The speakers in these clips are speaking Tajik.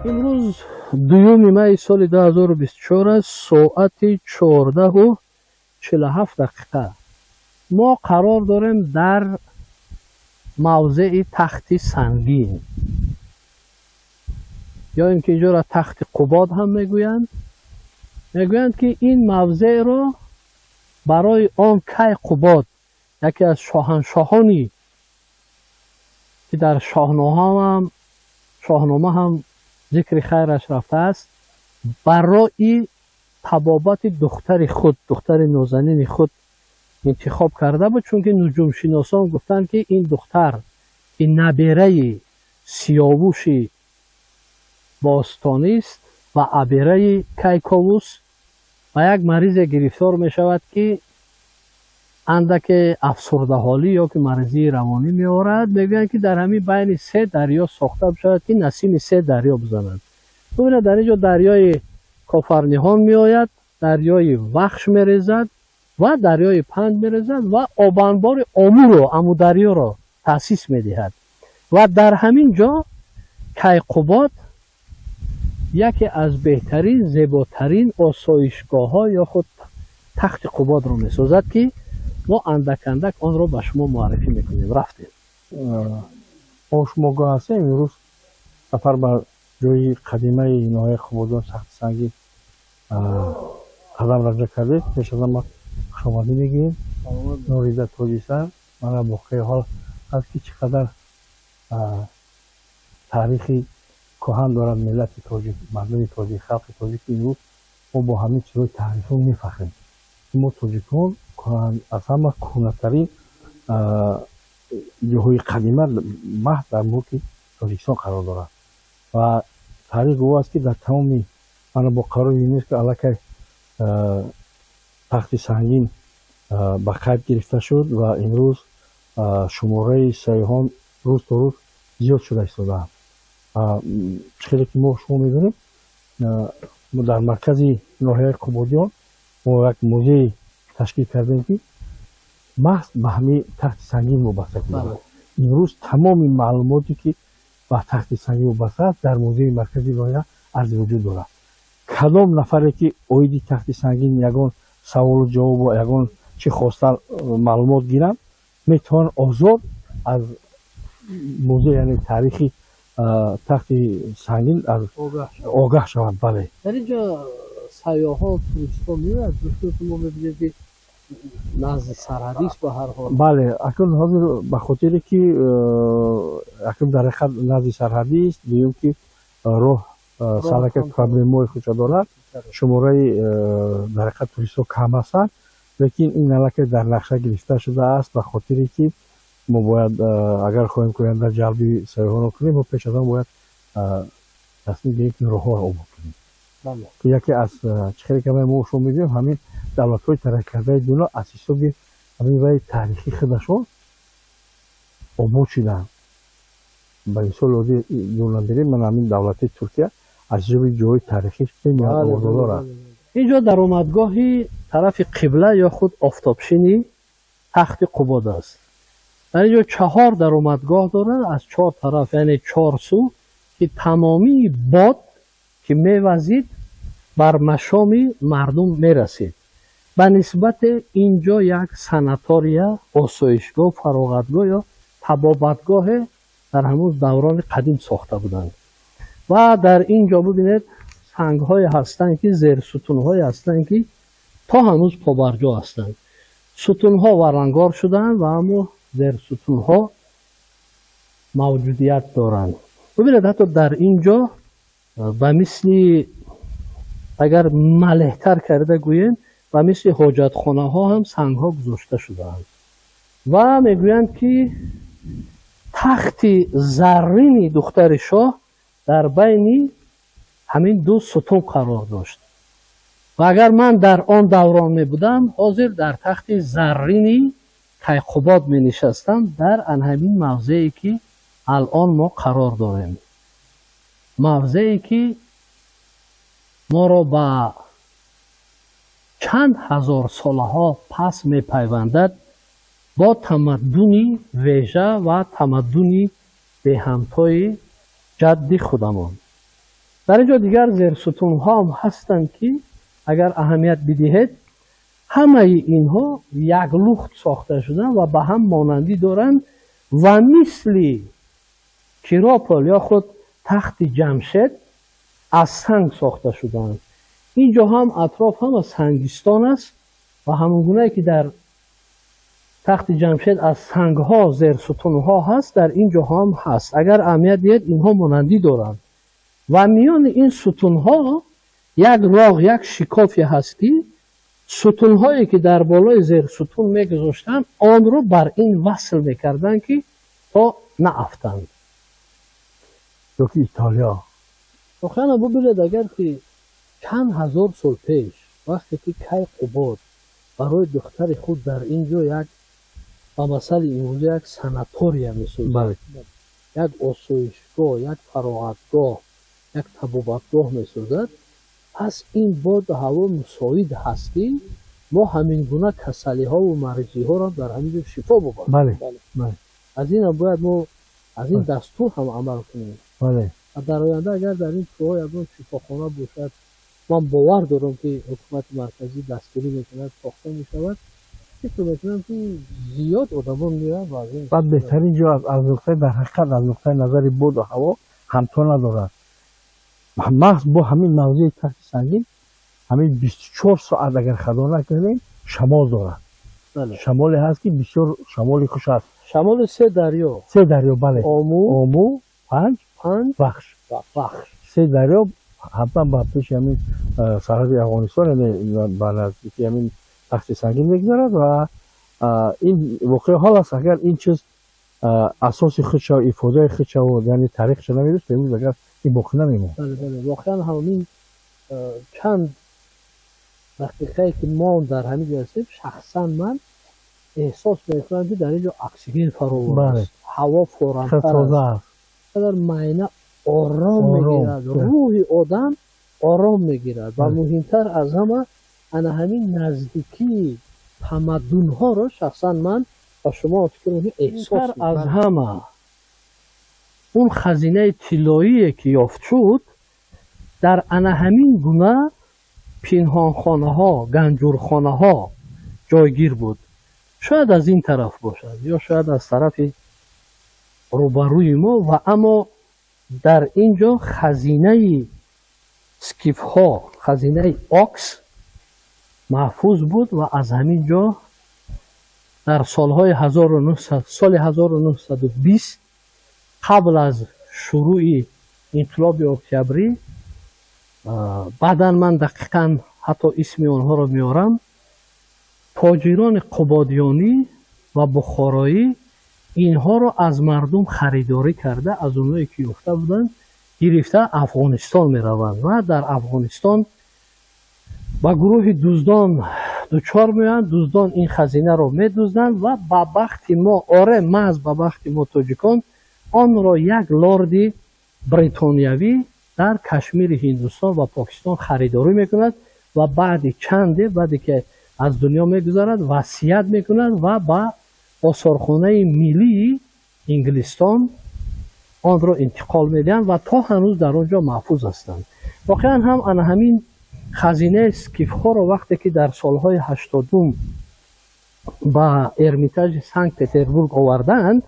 Имрӯз 2 май соли 2024 аст, соати 14:47. Мо қарор дорем дар мавзеи Тахти Сангин, ё ин ки инҷоро Тахти Қубод ҳам мегӯянд. Мегӯянд, ки ин мавзеъро барои он Кай Қубод, яке аз шоҳаншоҳони ки дар Шоҳнома ҳам зикри хайраш рафтааст, барои табобати духтари худ, духтари нозанини худ интихоб карда буд, чунки нуҷумшиносон гуфтанд, ки ин духтар, ки набераи Сиёвуши бостонист ва абераи Кайковус, ба як маризе гирифтор мешавад, ки андаке афсурдаҳолӣ ё ки маризии равонӣ меорад. Мегӯянд, ки дар ҳамин байни се дарё сохта бишавад, ки насими се дарё бизанад. Бубинед, дар ин ҷо дарёи Кофарниҳон меояд, дарёи Вахш мерезад ва дарёи Панҷ мерезад ва обанбори Омуро, Амударёро таъсис медиҳад. Ва дар ҳамин ҷо Кайқубод яке аз беҳтарин, зеботарин осоишгоҳҳо ё худ Тахти Қубодро месозад, ки мо андак андак онро ба шумо муаррифӣ мекунем. Рафтем. Мо шумо гоҳ ҳастем. Имрӯз сафар ба ҷои қадимаи ноҳияи Қубодиён, Тахти Сангин, қадам ранҷа кардед. Пеш аз ҳама хушомадӣ мегӯем, Норида Тоҷисан. Мана боқии ҳол аст, ки чӣ қадар таърихи кӯҳан дорад миллати тоҷик, мардуми тоҷик, халқи тоҷик. Имрӯз мо бо ҳамин чизҳои таърихӣ мефахрем. Мо тоҷикон аз ҳама кӯҳнатарин ҷоҳои қадима маҳз дар мулки Тоҷикистон қарор дорад ва таърих гувоҳ аст, ки дар тамоми мана бо қарори ЮНЕСКО аллакай Тахти Сангин ба қайд гирифта шуд ва имрӯз шумораи сайёҳон рӯз то рӯз зиёд шуда истодаанд. Чӣ хеле ки мо шумо медонем, дар маркази ноҳияи Қубодиён мо як музей ташкил кардем, ки маҳз ба ҳамин Тахти Сангин вобаста дорад. Имрӯз тамоми маълумоте, ки ба Тахти Сангин вобаста аст, дар музеи маркази ноҳия арзи вуҷуд дорад. Кадом нафаре ки оиди Тахти Сангин ягон саволу ҷавобу ягон чӣ хостан маълумот гиранд, метавонанд озод аз музей, яъне таърихи Тахти Сангин аз огаҳ шаванд. Бале. Дар инҷо сайёҳон, туристҳо меояд? Ки мо мебинем, ки назди сарҳадист ба ҳар ҳол. Бале, акнун ҳозир ба хотире ки акнун дар ҳақиқат назди сарҳадист, дуюм ки роҳ салака проблемаҳои худша дорад, шумораи дар ҳақиқат туристҳо кам ҳастанд, лекин ин аллакай дар нақша гирифта шудааст, ба хотире ки мо бояд, агар хоҳем ки оянда ҷалби сайёҳонро кунем, мо пеш аз он бояд тасмим гирем, ки роҳҳоро обод кунем. Яке аз чӣ хеле ки мо шумо мегӯем, ҳамин давлатҳои тараққикардаи дунё аз ҳисоби ҳамин ваи таърихии худашон обод шуданд. Ба мисоли оддӣ дурнабирем, ман ҳамин давлати Туркия аз ҳисоби ҷоҳои таърихиш бениҳоят ободор аст. Инҷо даромадгоҳи тарафи қибла ё худ офтобшини Тахти Қубод аст. Дар инҷо чаҳор даромадгоҳ дорад аз чор тараф, яъне чор сӯ, ки тамомии бод, ки мевазид, бар машоми мардум мерасид. Ба нисбати инҷо як санатория, осоишгоҳ, фароғатгоҳ ё табобатгоҳе дар ҳамун даврони қадим сохта буданд. Ва дар ин ҷо бибинед, сангҳое ҳастанд, ки зерсутунҳое ҳастанд, ки то ҳанӯз побарҷо ҳастанд. Сутунҳо варангор шудаанд ва аммо зерсутунҳо мавҷудият доранд. Бибинед, ҳатто дар ин ҷо ба мисли, агар малеҳтар карда гӯем, ба мисли ҳоҷатхонаҳо ҳам сангҳо гузошта шудаанд. Ва мегӯянд, ки тахти заррини духтари шоҳ дар байни ҳамин ду сутун қарор дошт. Ва агар ман дар он даврон мебудам, ҳозир дар тахти заррини Кайқубод менишастам, дар ан ҳамин мавзее, ки алон мо қарор дорем, мавзее, ки моро ба чанд ҳазор солаҳо пас мепайвандад бо тамаддуни вежа ва тамаддуни беҳамтои ҷадди худамон. Дар инҷо дигар зерсутунҳо ҳам ҳастанд, ки агар аҳамият бидиҳед, ҳамаи инҳо як лухт сохта шуданд ва ба ҳам монандӣ доранд ва мисли Киропол ё худ тахти Ҷамшед аз санг сохта шудаанд. Инҷо ҳам атроф ҳама сангистон аст ва ҳамон гунае ки дар тахти Ҷамшед аз сангҳо зерсутунҳо ҳаст, дар ин ҷо ҳам ҳаст. Агар аҳамият диҳед, инҳо монандӣ доранд ва миёни ин сутунҳо як роғ, як шикофе ҳаст, ки сутунҳое ки дар болои зерсутун мегузоштанд, онро бар ин васл мекарданд, ки то наафтанд. Ёки Итолиё. Воқеан бубинед, агар ки чанд ҳазор сол пеш вақте ки Кайқубод барои духтари худ дар ин ҷо як ба масали имрӯза як санатория месозад, як осоишгоҳ, як фароғатгоҳ, як табобатгоҳ месозад, пас ин боду ҳаво мусоид ҳаст, ки мо ҳамин гуна касалиҳову маризиҳоро дар ҳамин ҷо шифо бубарем. Аз инам бояд мо аз ин дастур ҳам амал кунем. Ва дар оянда агар дар ин кӯҳҳо ягон шифохона бошад, ман бовар дорам, ки ҳукумати марказӣ дастгирӣ мекунад, сохта мешавад. Фикр мекунам, ки зиёд одамон меоянд ва аз ин Баъд беҳтарин ҷо аз нуқтаи, дар ҳақиқат, аз нуқтаи назари боду ҳаво ҳамто надорад. Махз бо ҳамин мавзеи Тахти Сангин ҳамин 24 соат, агар хато накунем, шамол дорад. Шамоле ҳаст, ки бисёр шамоли хуш аст. Шамоли се дарё. Се дарё, бале. Ому, Ому, Панҷ, Панҷ, Вахш. Вахш. Се дарё ҳатман ба пеши ҳамин сарҳади Афғонистон, яъне ба наздики ҳамин Тахти Сангин мегузарад ва ин воқеа ҳол аст. Агар ин чиз асоси худша, ифодаи худша, яъне таърихша намедост, имрӯз агар ин боқӣ намемонд. Бале, бале, воқеан ҳамин чанд дақиқае ки мо дар ҳамин ҷо ҳастем, шахсан ман эҳсос мекунам, ки дар ин ҷо оксиген фаровон аст, ҳаво форамтар аст, қадар майна ором мегирад, рӯҳи одам ором мегирад ва муҳимтар аз ҳама ана ҳамин наздикии тамаддунҳоро шахсан ман ба шумо фикр мекунам эҳсос аз ҳама. Он хазинаи тиллоие ки ёфт шуд, дар ана ҳамин гуна пинҳонхонаҳо, ганҷурхонаҳо ҷойгир буд. Шояд аз ин тараф бошад ё шояд аз тарафи рӯбарӯи мо. Ва аммо дар ин ҷо хазинаи скифҳо, хазинаи Окс маҳфуз буд ва аз ҳамин ҷо дар солҳои соли 1920, қабл аз шурӯи инқилоби октябрӣ, баъдан ман дақиқан ҳатто исми онҳоро меорам, тоҷирони қубодиёнӣ ва бухороӣ инҳоро аз мардум харидорӣ карда, аз онҳое ки ёфта буданд гирифта, Афғонистон мераванд ва дар Афғонистон ба гурӯҳи дуздон дучор меоянд. Дуздон ин хазинаро медузданд ва ба бахти мо, оре, маҳз ба бахти мо тоҷикон, онро як лорди бритониявӣ дар Кашмири Ҳиндустон ва Покистон харидорӣ мекунад ва баъди чанде, баъде ки аз дунё мегузарад, васият мекунад ва ба осорхонаи миллии Инглистон онро интиқол медиҳанд ва то ҳанӯз дар он ҷо маҳфуз ҳастанд. Воқеан ҳам ана ҳамин хазинаи скифҳоро вақте ки дар солҳои 80-ум ба Эрмитажи Санкт Петербург овардаанд,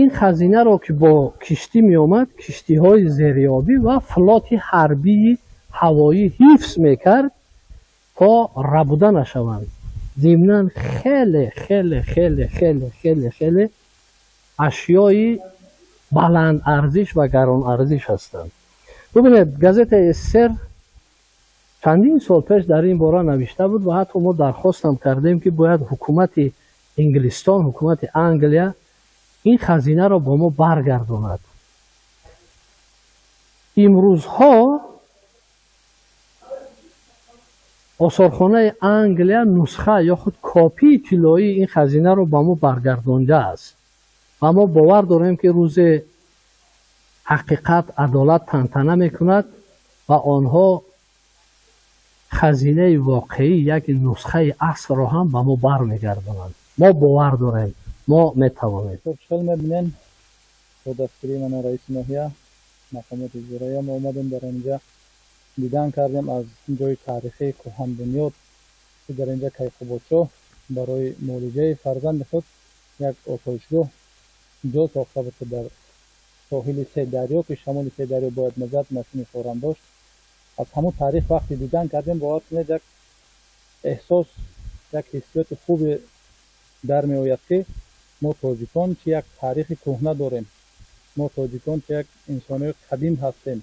ин хазинаро, ки бо киштӣ меомад, киштиҳои зериобӣ ва флоти ҳарбии ҳавоӣ ҳифз мекард, то рабуда нашаванд. Зимнан хеле хеле хеле хеле хеле хеле ашёи баланд арзиш ва гарон арзиш ҳастанд. Бубинед, газетаи СССР чандин сол пеш дар ин бора навишта буд ва ҳатто мо дархостам кардем, ки бояд ҳукумати Инглистон, ҳукумати Англия ин хазинаро бо мо баргардонад. Имрӯзҳо осорхонаи Англия нусха ё худ копии тиллоии ин хазинаро ба мо баргардондааст ва мо бовар дорем, ки рӯзе ҳақиқат, адолат тантана мекунад ва онҳо хазинаи воқеӣ, як нусхаи аслро ҳам ба мо бармегардонанд. Мо бовар дорем, мо метавонем. Хел мебинем, бо дастгирии мана раиси ноҳия. Мақомоти иҷроия мо омадем, дар инҷа дидан кардем аз ҷои таърихии кӯҳанбунёд, ки дар инҷа Кайқубодшоҳ барои муолиҷаи фарзанди худ як осоишгоҳ ҷо сохта буд, ки дар соҳили се дарё, ки шамоли се дарё бояд мезад, насими форам дошт. Аз ҳамон таърих вақте дидан кардем, бовар кунед, як эҳсос, як ҳиссиёти хубе дар меояд, ки мо тоҷикон чи як таърихи кӯҳна дорем, мо тоҷикон чи як инсонои қадим ҳастем,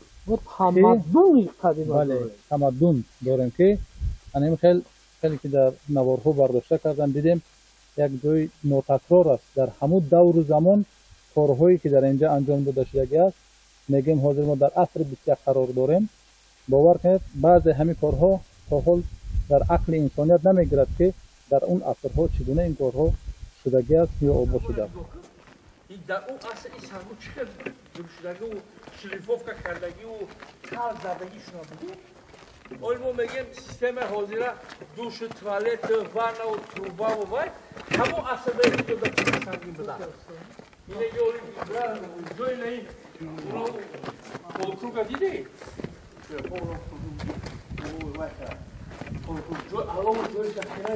тамаддуни қадим, бале, тамаддун дорем, ки анин хел хеле ки дар наворҳо бардошта кардан дидем, як ҷои нотакрор аст. Дар ҳамун давру замон корҳое ки дар инҷа анҷом дода шудагӣ аст, мегӯем ҳозир мо дар асри 21 қарор дорем. Бовар кунед, баъзе ҳамин корҳо то ҳол дар ақли инсоният намегирад, ки дар он асрҳо чӣ гуна ин корҳо шудагӣ аст ё обод шудааст. Дар он аср ин сангҳо чӣ хел шудагиву шлифовка кардагиву кал задагӣ шуна буду. Оли мо мегӯем системаи ҳозира душу, туалету, ваннаву, трубаву вай ҳамон аср сангин буда. Ҷои наи полукруга дидӣ? Ҷои алову ҷои захира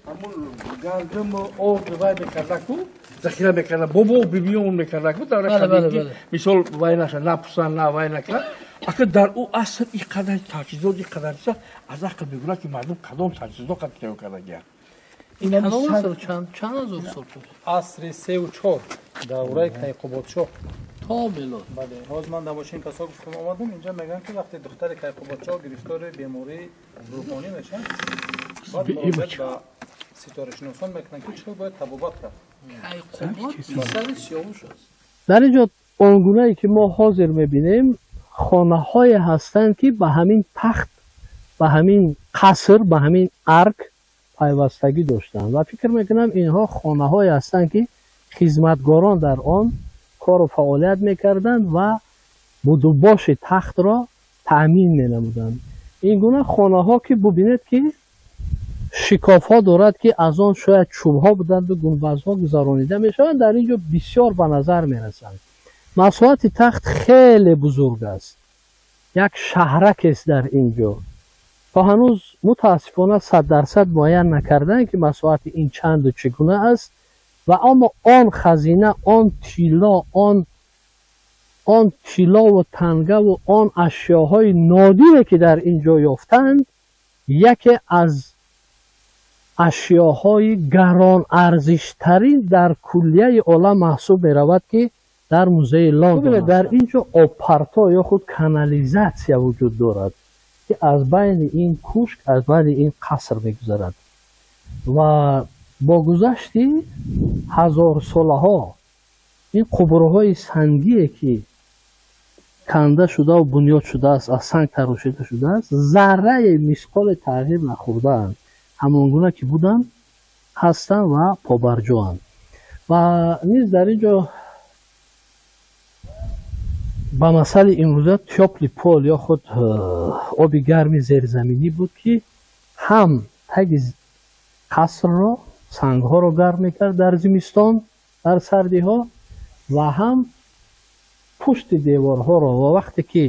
ҳамун гандуму орд вай мекардаку, захира мекарда, бобо бибиёмон мекардаку, давра мисол вай наша, напусан, на вай накард. Ака дар ӯ аср ин қадар таҷҳизот, ин қадар чиза аз ақл мегӯяд, ки мардум кадом таҷҳизот қад тайёр кардагианд. Чанд ҳазор сол пеш? Асри 3 ва 4, давраи Кайқубодшоҳ то милод. Бале, ҳозир ман дар мошин касо гуфтам омадам инҷа, мегӯянд, ки вақте духтари Кайқубодшоҳ гирифтори бемории рӯҳонӣ мешавад, баъд муроҷиат ба ситорашиносон мекунанд, ки чӣ хел бояд табобат кард. Кайқубод писари Сиёвуш аст. Дар ин ҷо он гунае ки мо ҳозир мебинем, хонаҳое ҳастанд, ки ба ҳамин тахт, ба ҳамин қаср, ба ҳамин арк пайвастагӣ доштанд, ва фикр мекунам, инҳо хонаҳое ҳастанд, ки хизматгорон дар он кору фаъолият мекарданд ва будубоши тахтро таъмин менамуданд. Ин гуна хонаҳо, ки бубинед, ки шикофҳо дорад, ки аз он шояд чӯбҳо буданду гунбазҳо гузаронида мешаванд, дар ин ҷо бисёр ба назар мерасанд. Масоҳати тахт хеле бузург аст, як шаҳракест дар ин ҷо. То ҳанӯз мутаассифона 100% муайян накарданд, ки масоҳати ин чанду чӣ гуна аст. Ва аммо он хазина, он тилло, он тиллову тангаву он ашёҳои нодире, ки дар ин ҷо ёфтанд, яке аз ашёҳои гаронарзиштарин дар куллияи олам маҳсуб меравад, ки дар музеи Лондон. Дар ин ҷо обпарто ё худ канализатсия вуҷуд дорад, ки аз байни ин кӯшк, аз байни ин қаср мегузарад, ва бо гузашти ҳазорсолаҳо ин қубурҳои сангие, ки канда шудаву бунёд шудааст, аз санг тарошида шудааст, зарраи мисқоле тағйир нахӯрдаанд, ҳамон гуна ки буданд ҳастанд ва побарҷоанд. Ва низ дар ин ҷо ба масали имрӯза тёплый пол ё худ оби гарми зерзаминӣ буд, ки ҳам таги қасрро, сангҳоро гарм мекард дар зимистон, дар сардиҳо, ва ҳам пушти деворҳоро. Ва вақте ки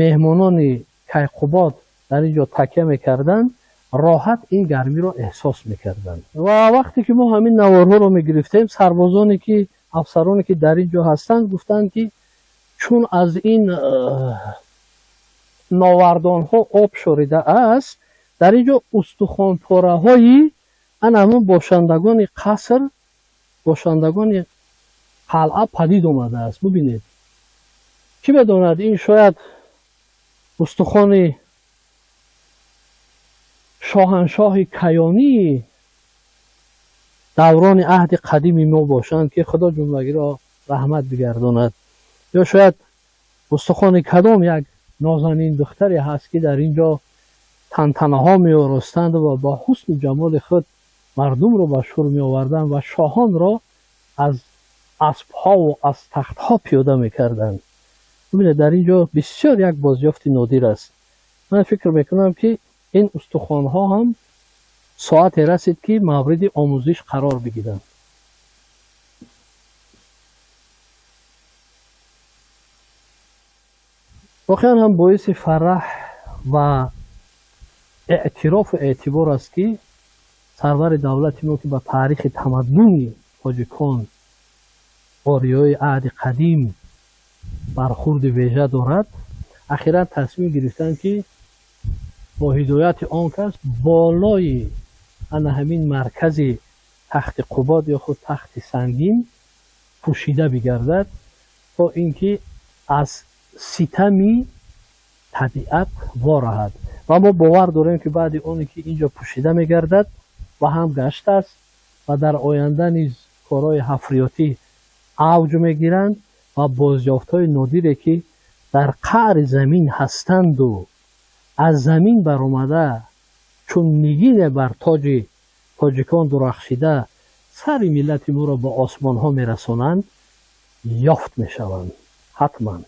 меҳмонони Кайқубод дар ин ҷо такя мекарданд, роҳат ин гармиро эҳсос мекарданд. Ва вақте ки мо ҳамин наворҳоро мегирифтем, сарбозоне ки, афсароне ки дар ин ҷо ҳастанд, гуфтанд, ки чун аз ин новардонҳо об шорида аст, дар ин ҷо устухонпораҳои ана ҳамон бошандагони қаср, бошандагони қалъа падид омадааст. Бубинед, кӣ медонад, ин шояд устухони шоҳаншоҳи каёнии даврони аҳди қадими мо бошанд, ки Худо ҷумлагиро раҳмат бигардонад, ё шояд устухони кадом як нозанин духтаре ҳаст, ки дар ин ҷо тантанаҳо меоростанд ва бо ҳусну ҷамоли худ мардумро ба шур меоварданд ва шоҳонро аз аспҳову аз тахтҳо пиёда мекарданд. Бубинед, дар ин ҷо бисёр як бозёфти нодир аст. Ман фикр мекунам, ки ин устухонҳо ҳам соате расид, ки мавриди омӯзиш қарор бигиранд. Воқеан ҳам боиси фараҳ ва эътирофу эътибор аст, ки сарвари давлати мо, ки ба таърихи тамаддуни тоҷикон, ориёи аҳди қадим бархурди вежа дорад, ахиран тасмим гирифтанд, ки бо ҳидояти он кас болои ана ҳамин маркази Тахти Қубод ё худ Тахти Сангин пӯшида бигардад, то ин ки аз ситами табиат вораҳад. Ва мо бовар дорем, ки баъди оне ки ин ҷо пӯшида мегардад ва ҳам гашт аст ва дар оянда низ корҳои ҳафриётӣ авҷ мегиранд ва бозёфтҳои нодире, ки дар қаъри замин ҳастанду аз замин баромада, чун нигине бар тоҷи тоҷикон дурахшида, сари миллати моро ба осмонҳо мерасонанд, ёфт мешаванд ҳатман.